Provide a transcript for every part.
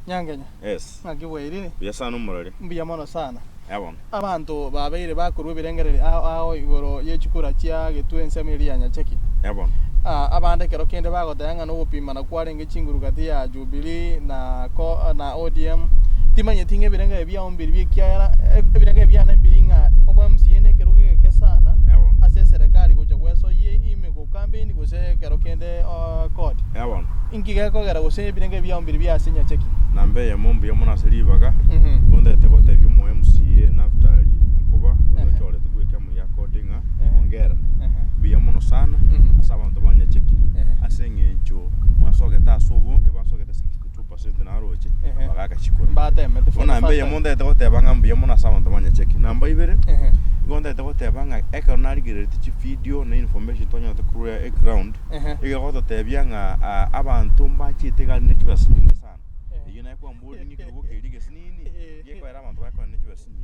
Nyangenya, Yes. ng'aki bwairire? Buya sana omorori. Mbuya mono sana. Eh bono. Abanto babeire bakorwa ebirengererio ao ao igoro ye chikura chia getwe ensemo eria ya Nyacheki. Eh bono. Ah, abande ekero kende bagoteba ng'a nogopimana kwarenge chinguru gati ya Jubilee na ko na ODM. Timanyeti ng'a ebirengererio biao mbiri ekiagera ebirengererio biane mbiri ng'a obo MCA na ekerogo egeke sana Eh bono. ase eserekari gocha gwesoyia ime go campaign gose ekero kende CORD. Eh bono. Inki gekogera gose ebirengererio biao mbiri bia ase Nyacheki? Namba eyemo mbuya mono ase ribaga, nigo ntagete gotebia omo MCA Naftali Nkuba oria ochoretwe bw'ekiama gia CORD ng'a hongera. Mbuya mono sana ase abanto ba Nyacheki ase eng'encho mwasogete ase obonge basogete 62% naroche bagaaka chikura. Mbatemete for Bono the namba first eyemo time. ntagete goteba ng'a mbuya mono ase abanto ba Nyacheki. Namba ibere, nigo ntagete goteba ng'a ekero narigereretie chividio na information twanyorete korwa eground, Iga egototebia ng'a abanto mbachete egari ne chibesa chinyinge sana. Eyio naye kwamboria ng'a ekerogo keria egesinini gekoera abanto bakore ne chibesa chinyinge.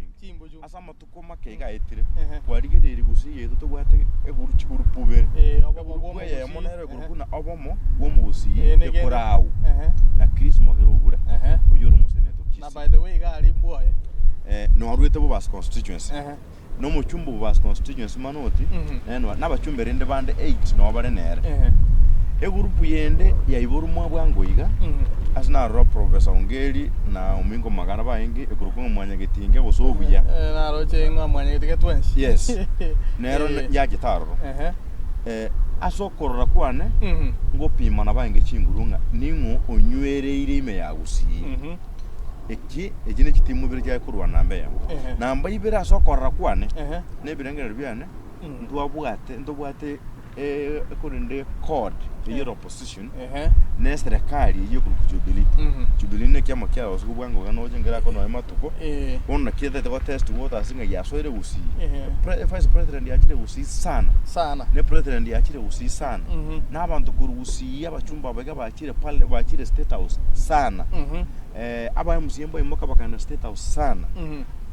Ase amatuko make iga aetire, kwarigereiri gose yaito tobwate eguru chigurupu ibere. Egurupu eyemo nero ekorokwa buna obomo bwa omogusii ekorau na Chris Mogere Obure oyio ore omosenetor o Na Kisii. by the way iga aria mbwoye. Norwete Bobasi constituency. Na omochumba o Bobasi constituency Manoti, nere noa nabachumbe rende bande 8 noo bare nere. Egurupu yende yaiborwa mwa bwango iga, ase narora Professor Ongeri na Omingo Magara baenge ekorokwa ng'a Mwanyagetinge gose Obuya. Eh, naroche ng'a Mwanyagetinge twensi. Yes. Nero Eh. yachete aroro. Ehe. Eh, ase okorora kwane, ngopimana baenge chinguru ng'a ning'o onywereire ime ya Gusii. Eki, echi ne chitimu ibere chiaye korwa namba eyemo. Ehe. Namba ibere ase okorora kwane, Ehe. na ebirengererio biane, Mm. ntwabwate, ntobwate eh, ekorende CORD, eyio ere opposition, Ehe. na eserekari eyio ekorokwa Jubilee. Mhm. Jubilee na ekiama kiaye ase bwango iga noche nkere akonwa amatuko, Eh. bono naki etagete go test waters ng'a yasoire gusii. Ehe. Pre- vice president yachire gusii sana. Sana. Ne president yachire gusii sana. Mhm. Na abanto korwa gusii abachumba aba iga bachire pale bachire state house sana. Mhm. Eh, aba MCA mbaimoka bakagenda State House sana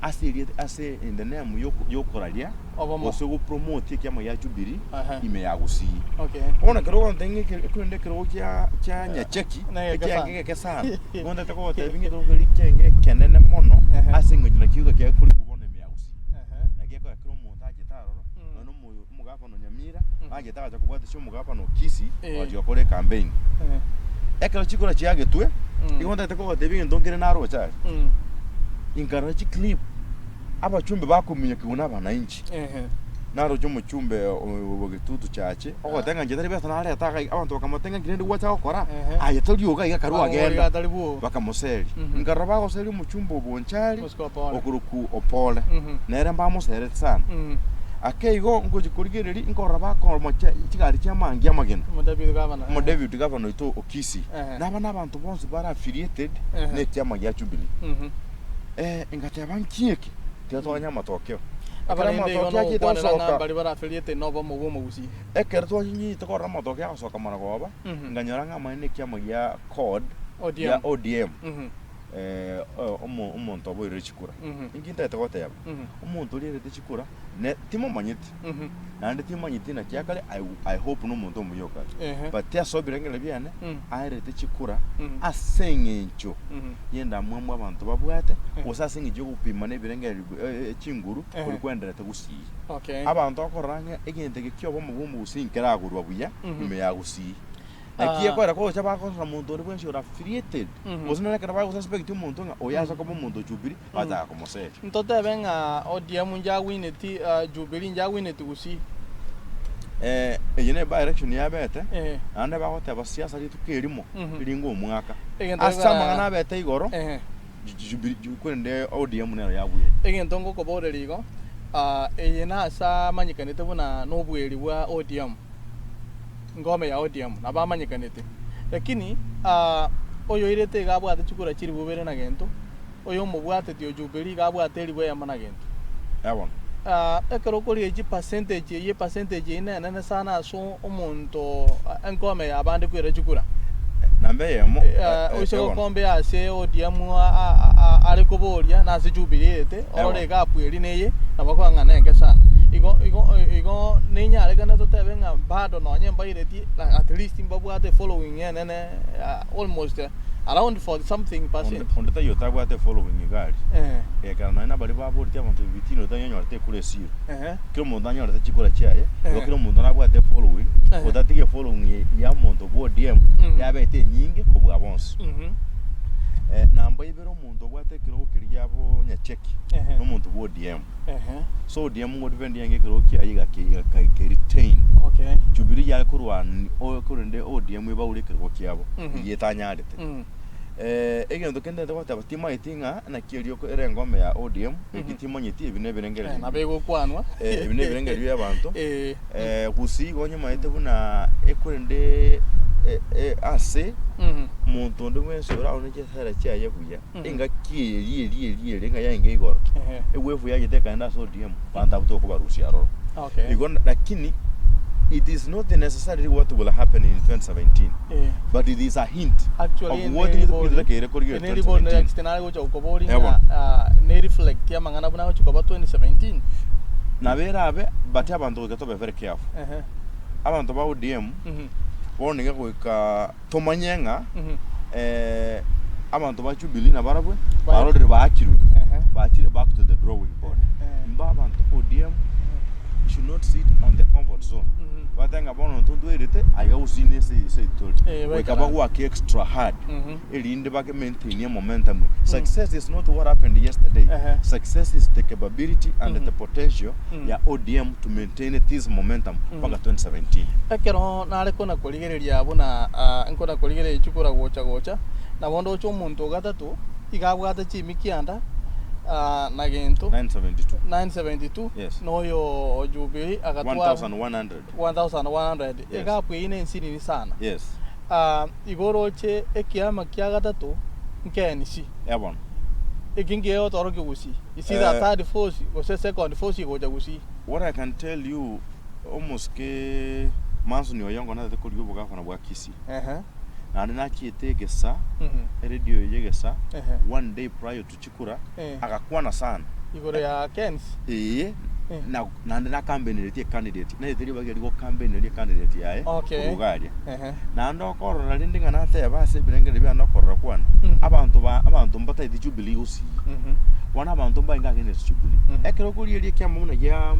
ase erieta ase in the name yoko- yokoraria Obomo. gose gopromote ekiama gia Jubilee Aha. ime ya Gusii. Okay. Bono ekero ogontebia ng'a ekero ekorende ekerogo kia kia Nyacheki Negeke ekiage sana. egeke sana, nigo ntagete kogotebia ng'a ekerogo keria kiaenge ekenene mono Ehe. ase eng'encho nakio iga kiakorigwa bono ime ya Gusii. Ehe. Naki gekogera kera omonto achete aroro, Mm. nonye na omoyo omogafana o Nyamira, nachete agacha kobwatesia omogafana o Kisii, Eh. bagachia gokora ecampaign. Ehe. Ekero chikura chiagetwe, Mm. igo ntagete kogotebia egento nkere naroche aria, Mm. inkarora chiclip, abachumbe bakominyokigwa na abanainchi. Ehe. Naroche omochumbe o o Gitutu Church, ogoteba ng'a inche tari besa nareta iga iga, abanto bakamotebia ng'a nki rende gwacha gokora, Ehe. aye tori iga iga karue Bakamobori agenda. atari bwogo. Bakamoseria. Mhm. Nkarora bagoseria omochumbe o Bonchari, Osika Opore. okorokwa Opore. Mhm. Nere mbamoserete sana. Mhm. Ake igo ngochia korigereria, nkorora bakomocha chigari chi'amangi amagena. Omodeputy governor. Omodeputy governor oito o Kisii. Ehe. Naba nabanto bonsi bare affiliated Ehe. nekiama gia Jubilee. Mhm. Eh, ngateba nki eke? Tiga twanye amatokeo. Ekero Abarende igo amatokeo achiete nogokwanera ng'a gosoka, mbaria bare affiliated nobomo bw'omogusii. ekero twanyete korora amatokeo agosoka marogoba, Mhm. nkanyora ng'a amaene nekiama gia CORD, ODM. gia ODM. Mhm. Eh, omo- omonto oboirire chikura. Mhm. Inki ntagete goteba? Mhm. Omonto oria airete chikura, ne timomanyeti, Mhm. naende timanyeti naki akare, I, I hope nomonto omuya okare. Ehe. But ase ebirengererio biane, Mm. aerete chikura Mhm. ase eng'encho Mhm. y'endamwamu abanto babwate, Eh. gose ase eng'encho y'ogopimana ebirengererio eh, eh, chinguru Ehe. koria kwenderete gusii. Okay. Abanto bakorora ng'a egento eke ki'obomo bw'omogusii nkeragorwa buya Mhm. ime ya gusii. Naki Ah. ekorera kogocha bakorora monto onde bwensi ore affiliated, Mhm. gose nonye ekero bagosuspect omonto ng'a oyo ase koba omonto o Jubilee, bachaka komoseria. Ntotebe ng'a ODM njagwineti ah, Jubilee njagwineti gusii. Eh, eye ne by election yabete, Eh. naende bagoteba siasa rituko erimo, Mhm. ringa omwaka. Egento Ase gekora- amang'ana abete igoro, Ehe. Jubilee, korende ODM nero yabwete. Egento ngokoboreria igo, ah, eye nase amanyekanete buna nobweri bwa ODM. ngome ya ODM nabo amanyekanete. Lakini oyoirete iga abwate chikura chilifu ibere na gento, oyo omobwateti o Jubilee iga abwate elifu eyemo na gento. Ee bono. Ekero okorigia chipercentage eyio, epercentage eyio nenene sana ase omonto enkome ya abande koira chikura. Namba eyemo, Oise ee bono. gokombea ase ODM are koboria na ase Jubilee erete, orore egap eria neye, nabo okog'a ng'a nenke sana. Igo igo igo nenyarekane totebe ng'a bado nonye mbaireti at least mbabwate efollowing enene almost around 40 something percent. Onde onde taiyo otabwate efollowing iga aria. Eh. Ekero nonye na baria baboretie abanto ebitino otanyorete ekura esiro. Ehe. Kera omonto anyorete chikura chiaye, igo Eh. kera omonto nabwate efollowing, Eh. otatiga efollowing ye- ya omonto bwa ODM Mm. yabete enyinge kobua bonsi. Mhm. Eh, namba ibere omonto obwate ekerogo keria giabo Nyacheki, Ehe. na omonto bwa ODM. Ehe. So ODM ngo defend yange ekerogo kiaye igake igaka retain. Okay. Jubilee yare korwani o korende ODM ebaure ekerogo kiabo, Mhm. eyio etanyarete. Mm. Eh, egento kende ntagete goteba timaeti ng'a naki erio ere engome ya ODM, eki timanyeti ebi nebirengererio Eh, nabo egokwanwa. Eh, ebi nebirengererio bia abanto. Eh. Eh, gusii igo nyimaete buna ekorende eh, eh, ase Mhm. monto onde bwensi oraone chisera chiaye buya Mhm. engaki eye eri eri eri eri ng'a yaenge igoro Ehe. ewefu yachete ekaenda ase ODM banto abwo tokobarusia aroro Okay. igo lakini it is not necessarily what will happen in 2017 Eh. but it is a hint Actually, of what ne ribori- gitakeire korigia ne ribori 2017 next nare gocha gokoboria Yabo. ng'a ah, ne reflect amang'ana buna agochi koba 2017. Nabo erabe but abanto goika tobe very careful. Ehe. Abanto ba ODM Mhm. bono niga goika tomanye ng'a Mhm. eh, abanto ba Jubilee nabarabwe Ba- barorire baakirwe Ehe. bachire back to the drawing board. Eh. Mba abanto ODM should not sit on the comfort zone. Mhm. Batebe ng'a bono intwe ntwerete aiga gusii nese ase tore. Eh, Goika baikara. bagwake extra hard. Mhm. erinde bake maintain a momentum. Success is not what happened yesterday. Ehe. Success is the capability and Mhm. the potential Mm. ya ODM to maintain this momentum mpaka 2017. Ekero nare kona korigereria buna ah, nkona korigereria chikura gocha gocha, nabo ndoche omonto o gatato iga abwate chimi kianda ah, na gento 972. 972 Yes. na oyo o Jubilee agatwara 1100. 1100 Yes. Egapu eyio nensinini sana. Yes. Ah, igo oroche ekiama kia gatato nkenisi. Eh bono. Eki nkeotorokia gusii. It's either Eh. third force gose second force egocha gusii. What I can tell you omosike Manson Oyongo natete korigia obogafana bwa Kisii. Ehe. Naende nachiete egesa, Mhm. eredio eye egesa, Ehe. one day prior to chikura, Eh. agakwana sana. Igoro ya Kens. Ee, Eh. na naende nakambeneretie ecandidate, naete ribaga eria gokambeneria ecandidate yaye Okay. korwa iga aria. Ehe. Naende okorora rende ng'a nateba ase ebirengererio biane okorora kwane, Mhm. abanto ba abanto mbataeti Jubilee gosii. Mhm. Bono abanto mbarenge against Jubilee. Mhm. Ekero okorigereria ekiama buna gia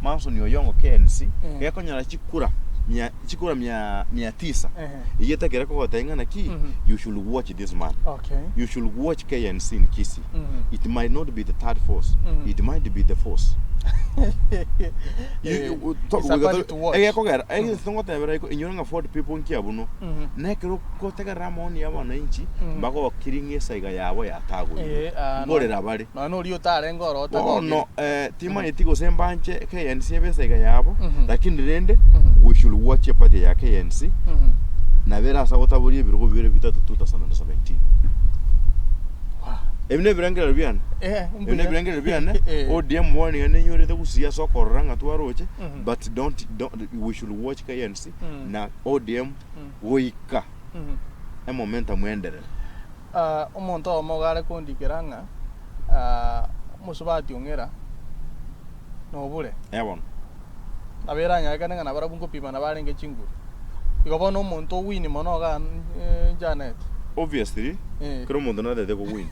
Manson Oyongo KNC, Eh. gekonyora chikura mia chikura mia mia tisa. Ehe. Eyio etakere kogotebia ng'a naki, Mhm. you should watch this man. Okay. You should watch KNC in Kisii. Mhm. It might not be the third force, Mhm. it might be the force. You- Eh, you- it's a party to watch. Egekogera egento ngotebera iko inyore ng'a Ford people nkiabunwa. Mhm. Nekero ogotegerera amaoni ya abananchi Mhm. mbagokiri ng'a esaiga yabo yatagoirwe. Eh, ah, Nkorera bare. Nonya noria otarenge oro otagokire. Bono eh, timanyeti gose mbanche KNC ebe esaiga yabo, Mhm. lakini rende Mhm. we should watch eparty ya KNC Mhm. nabo ere ase gotaboria ebirogo bibere bitato 2017. Wow. Ebi nebirengererio biane. Eh, Ebi mbuya. nebirengererio biane, Eh. ODM bono nigo nenyorete gusii ase okorora ng'a twaroche, Mhm. but don't, don't, we should watch KNC Mm. na ODM Mm. goika Mhm. emomentum enderere. Ah, omonto oyomo iga are kondikera ng'a ah, omosubati ong'era nobure. Eh bono. Nabo eranyarekane ng'a nabarabwo nkopimana barenge chinguru. Igo bono omonto owini mono iga Janet. Obviously, Eh. kera omonto natete kowin.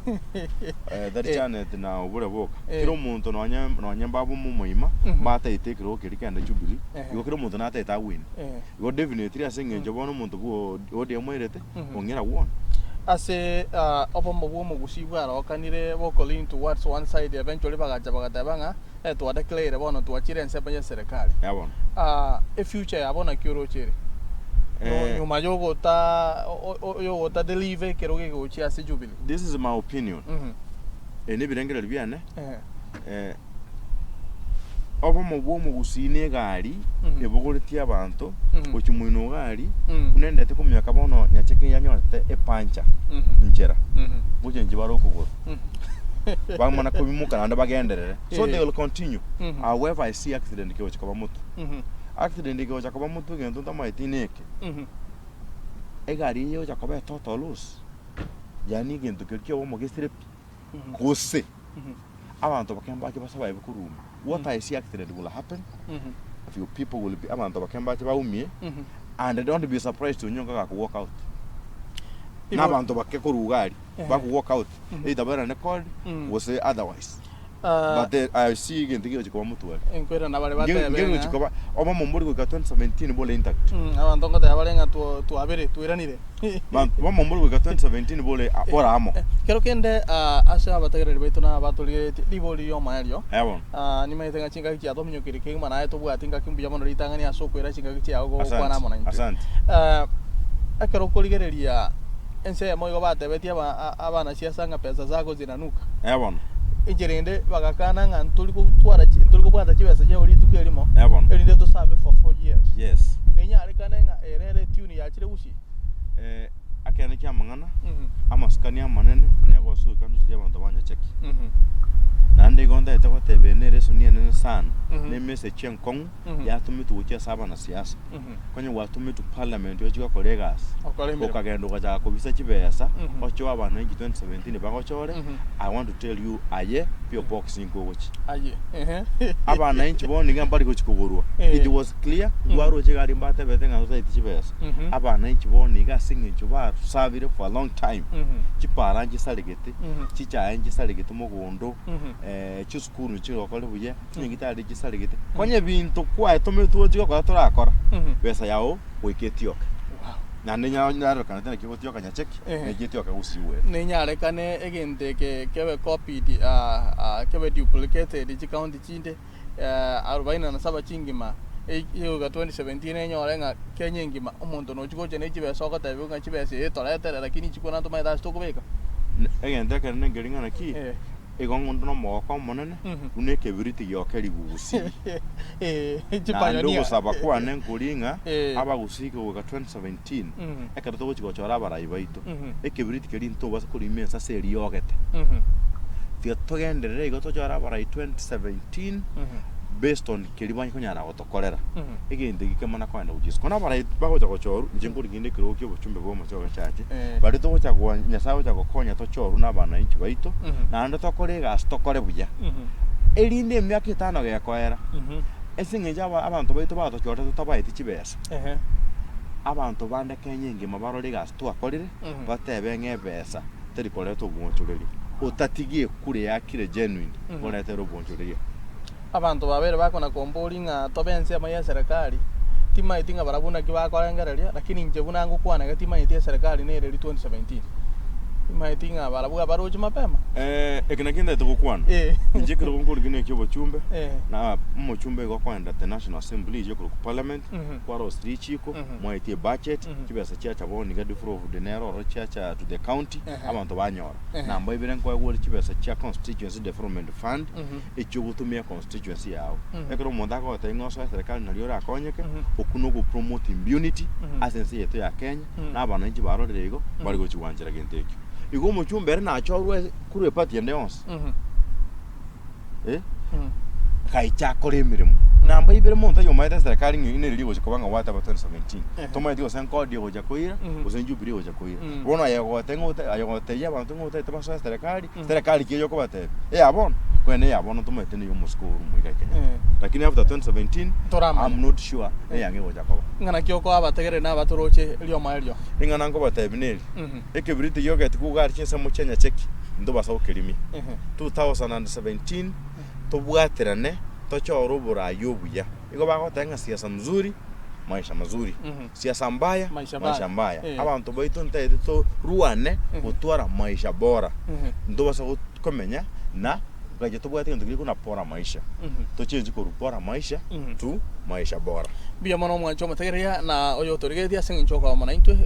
Eh, tari Eh. Janet na obure boka. Eh. Kera omonto nonye nonye mbaba omomoima, Mhm. mbataete ekerogo keria kende Jubilee, Ehe. igo kera omonto natete awin. Eh. Igo definitely ase eng'encho bono omonto bwo ODM oirete, Mhm. ong'ira won. Ase ah, obomo bw'omogusii bwarokanire boko lean towards one side eventually bagacha bagateba ng'a eh, twadeclare bono twachire ensemo y'eserekari. Ya bono. Ah, efuture yabo naki oroche ere? Eh. Nyuma yogota o- o- yogota deliver ekerogo egochia ase Jubilee. This is my opinion. Mhm. Ebi nebirengererio biane. Eh. Eh, obomo bw'omogusii na egari Mhm. ebogoretie abanto Mhm. gochia moino ogari Mm. buna endete komiaka bono nyacheke yanyorete epancha Mhm. nchera Mhm. gochia inche bare okogoro Mhm. bamana kobimoka naende bagenderere so Eh. they will continue Mhm. however I see accident kegocha koba motwe Mhm. accident ekegocha koba motwe egento ntamaeti neke Mhm. egari eye egocha koba etotal loss yaani egento keria kia obomo gesire pi Mhm. gose Mhm. abanto bake mbache basabaebe korwa ime. What I see accident will happen, a few people will be, abanto bake mbache baumie, and don't be surprised Onyonka gaku walk out. Na abanto bake korwa iga aria, baku walk out, either bairane CORD, gose otherwise. But I see egento kegochia koba motware. Nkoirana bare batebe ng'a. Ngegochia koba, obomo mbori goika 2017 bore intact. Abanto ngoteba bare ng'a twabire, twairanire. Obomo mbori goika 2017 bore bore amo. Kero kende ase abategereri baito na abatorigeretie ribori ri'omoerio, Eeh bono. Nimaete ng'a chingaki chiatominyokirie kegima naye tobwati ngaki mbuya mono ritang'ani ase okoira chingaki chiao gokwana amo naintwe. Asante. Ekero okorigereria ense eyemo igo batebetie abanasiasa ng'a pesa zako zinanuka. Eeh bono. Enchera ende bagakana ng'a ntori gotwara ntori kobwata chibesa chiao rituko erimo, Eeh bono. erinde tosabe for 4 years. Yes. Nenyarekane ng'a ere ere etune yachire gusii. Ekeene ki'amang'ana, amasikani amanene negosoa goika nduserie abanto banyacheki. Naende igo ntagete goteba eye nere esoni enene sana, na emessage enkong'u yatometwe gochia ase abanasiasa. Konya gwatometwe parliament ochie gokora egasi, Okore emeremo. okagenda ogachaka kobisa chibesa, ochoe abananchi 2017 bagochore, I want to tell you aye P.O Box ninkwo ogochia. Aye. Ehe. Abananchi bono niga mbari gochia kogorwa. Eh. It was clear, ngwaroche iga aria mbatebete ng'a totaeti chibesa. Abananchi bono iga ase eng'encho basabire for a long time, chipara nchisaregete, chichae nchisaregete mogondo, chisukuru nchirokore buya, chinyagitari nchisaregete. Konya ebinto kwatometwe gochia gokora torakora, besa yao goika etioke. Wow. Naende nyarorekanete naki egotioka nyacheki, naki etioke gusii gwete. Nenyarekane egento eke kebe copied, kebe duplicated chicounty chinde arobaini na saba chingima, goika 2017 enyore ng'a Kenya engima omonto nochi gocha ne chibesa ogotebiwa ng'a chibesa ee toretere lakini chikwana ntomaete ase tokobeka. Egento ekenene nkeri ng'a naki, igo ng'onde nomogoko omonene buna ekebiriti gioka rigugusii. Naende ogosaba kwane nkori ng'a abagusii goika 2017 ekero togochia gochora abarai baito, ekebiriti keria ntobasa korima ense ase eriogete. Tiga togenderere igo tochore abarai 2017 based on keria bakonyara gotokorera. Egento eke kemana kogenda gochia isiko. Bono abarai bagocha gochorwa, inche nkorigia inde ekerogo kia obochumbe bwa omochie ogechache, baria togocha gwa Nyasae agocha gokonya tochorwe na abananchi baito, naende tokore egasi tokore buya, erinde emiaka etano gekoera, ase eng'encho aba abanto baito batochorete totabaeti chibesa, abanto bande Kenya engima barore egasi twakorire, batebe ng'a ebesa teri koreta obwochoreria, otatiga ekura eyakire genuine, koretere obwochoreria. Abanto babere bakona komboria ng'a tobe ensemo y'eserekari, timaeti ng'a barabwo naki bakorengereria, lakini inche buna ngokwana iga timanyeti eserekari nere eria 2017. Timanyeti ng'a barabwo abaroche mapema. Eke nakio ntagete gokwana. Inche ekerogo nkorigia nekia obochumbe, na omochumbe igo okoenda the National Assembly eyio ekorokwa parliament, kwarosia richiko, mwaetie ebudget, chibesa chiacha bono iga devolved nere ororo chiacha to the county, abanto banyora. Namba ibere nkoegwa ore chibesa chia constituency development fund, echiogotumia constituency yao. Ekero omonto agogotebia ng'a osoe eserekari nario orakonyeke, okwo nogo promote impunity ase ense yaito ya Kenya, na abananchi barorire igo, mbare gochi gwanchera gento ekio. Igo omochumba ere nachorwe korwa eparty ende yonsi, eh, gaicha akore emeremo. Namba ibere monto aye omaete eserekari ng'a nere rigocha koba ng'a gwateba 2017, tomaeti gose nkodi egocha koira, gose Jubilee egocha koira. Bono aye ogoteba ng'a ote aye ogotebia abanto ng'a otaete basoe eserekari, Serikali ki eyokobatebia? Eya bono? Kwene eya bono tomaete neye omosike oru Muigai Kenyatta. Lakini after 2017 Toramanya. I'm not sure neyang'e egocha koba. Ing'ana ki okoa abategereri na abatoroche rioma erio? Ring'ana nkobatebia neri, ekebiriti giogeti kogare chinsemo chia Nyacheki ntobasa gokerimia. 2017 tobwaterane tochore oborai obuya. Igo bagoteba ng'a siasa mzuri maisha mazuri, siasa mbaya Maisha maisha mbaya. mbaya. Eh. Abanto baito ntaete torwane gotwara maisha bora. Ntobasa go- komenya na gacha tobwate egento keria buna bora maisha. Tochenji korwa bora maisha to maisha bora. Mbuya mono omwanche omotegereria na oyo otorigeretie ase eng'encho okoba amo naintwe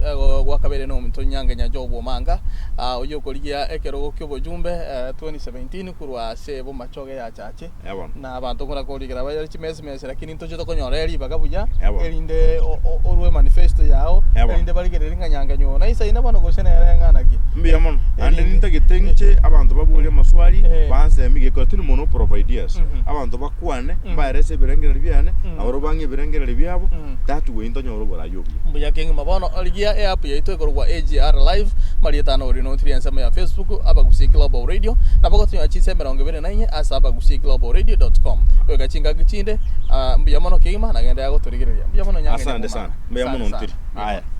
gwakabeire nomonto Nyange Nyancha Obwomanga oyio okorigia ekerogo ki'obochumbe 2017 korwa ase Bomachoge ya Chache. Na abanto nkona korigera bare chimesimesi, lakini ntoche tokonyora ribaga buya, erinde orue manifesto yao, erinde barigererie ng'a nyangenyo oyo naisaine bono gose nere ng'a naki. Mbuya mono. Naende nintagete inche abanto baborie amaswali, bansemi geko tindi mono proper ideas. Abanto bakwane, mbaerese ebirengererio biane, nabo. Barobwo bang'e ebirengererio biabo, that way ntonyore oborai obuya. Mbuya kegima bono rigia eapp yaito ekorokwa AGR Live, marieta ane ore notiri ensemo ya Facebook, Abagusii Global Radio, nabo gotonyora chinsa 24 ase abagusiiglobalradio dot com. Goika chingaki chinde, mbuya mono kegima nagenderera gotorigereria. Mbuya mono Nyang'eni Asante Omomara. sana. Mbuya Asante mono sana. Ntiri. Mbuya Aya. mono.